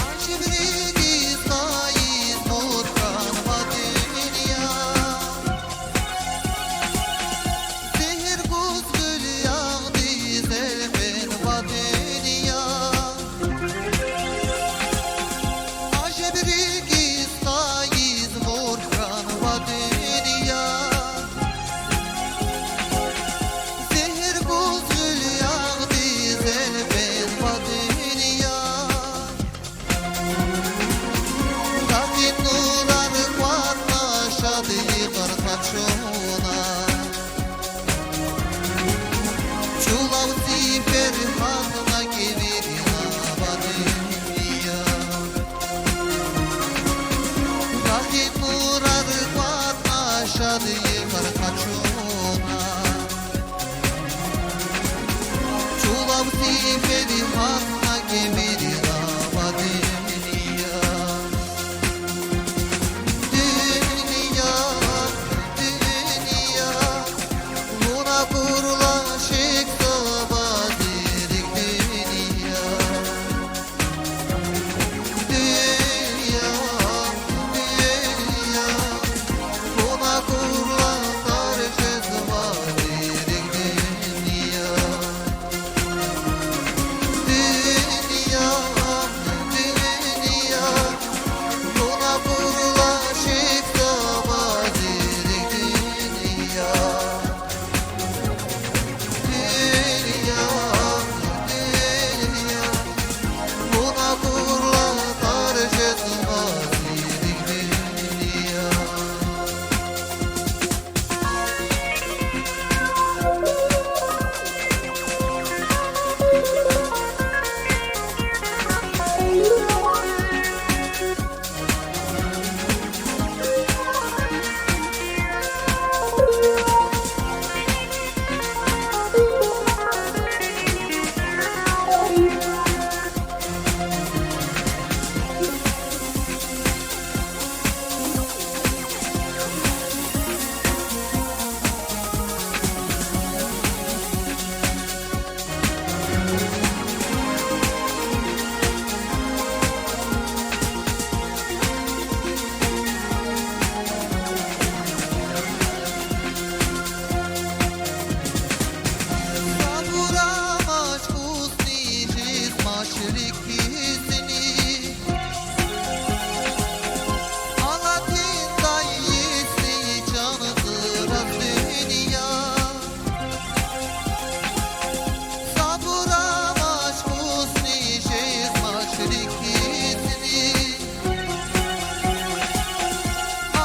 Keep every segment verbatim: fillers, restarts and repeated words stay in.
Ажиб рикӀиз къайиз мурд хьанва дуьнья. Зегьер гуз гъуьл ягъдиз элкъвенва дуьнья. Ажиб рикӀиз къайиз мурд хьанва дуьнья. Зегьер гуз гъуьл ягъдиз элкъвенва дуьнья. Рагъ и нурар кӀватӀна, шад йикъар къачуна. Чулав цифер гьатна, кӀевирнава дуьнья. Рагъ и нурар кӀватӀна, шад йикъар къачуна. Чулав цифер гьатна, кӀевирнава дуьнья. Дуьнья, дуьнья, вун акурла шехьзавай зи рикӀ, дуьнья. Дуьнья, дуьнья, вун акурла тар жезвай зи рикӀ, дуьнья. Дуьнья, дуьнья, вун акурла шехьзавай зи рикӀ, дуьнья. Дуьнья, дуьнья, вун акурла тар жезвай зи рикӀ, дуьнья. Сабур амач, устни жезмач рикӀ хьизни. Алатиндай йисни чан хьурай дуьнья. Сабур амач, устни жезмач рикӀ хьизни.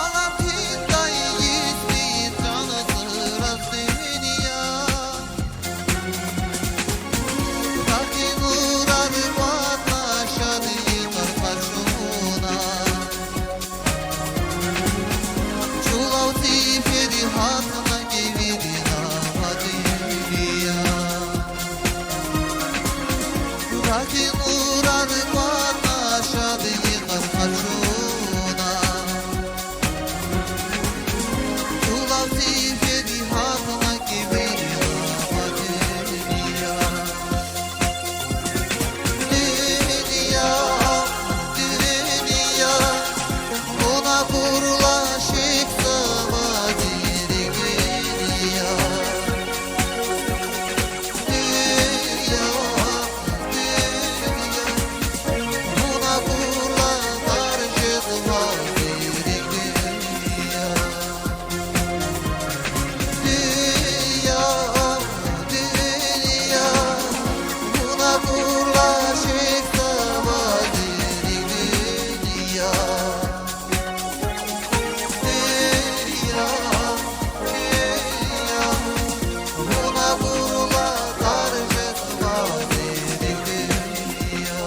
Алатиндай йисни чан хьурай дуьнья. Рагъ и нурар кӀватӀна, шад йикъар къачуна. Чулав цифер гьатна, кӀевирнава дуьнья. Рагъ и нурар кӀватӀна, шад йикъар къачуна. Чулав цифер гьатна, кӀевирнава дуьнья. Дуьнья, дуьнья, вун акурла шехьзавай зи рикӀ, дуьнья. Дуьнья, дуьнья, вун акурла тар жезвай зи рикӀ, дуьнья. Дуьнья, дуьнья, вун акурла шехьзавай зи рикӀ, дуьнья. Дуьнья, дуьнья, вун акурла тар жезвай зи рикӀ, дуьнья.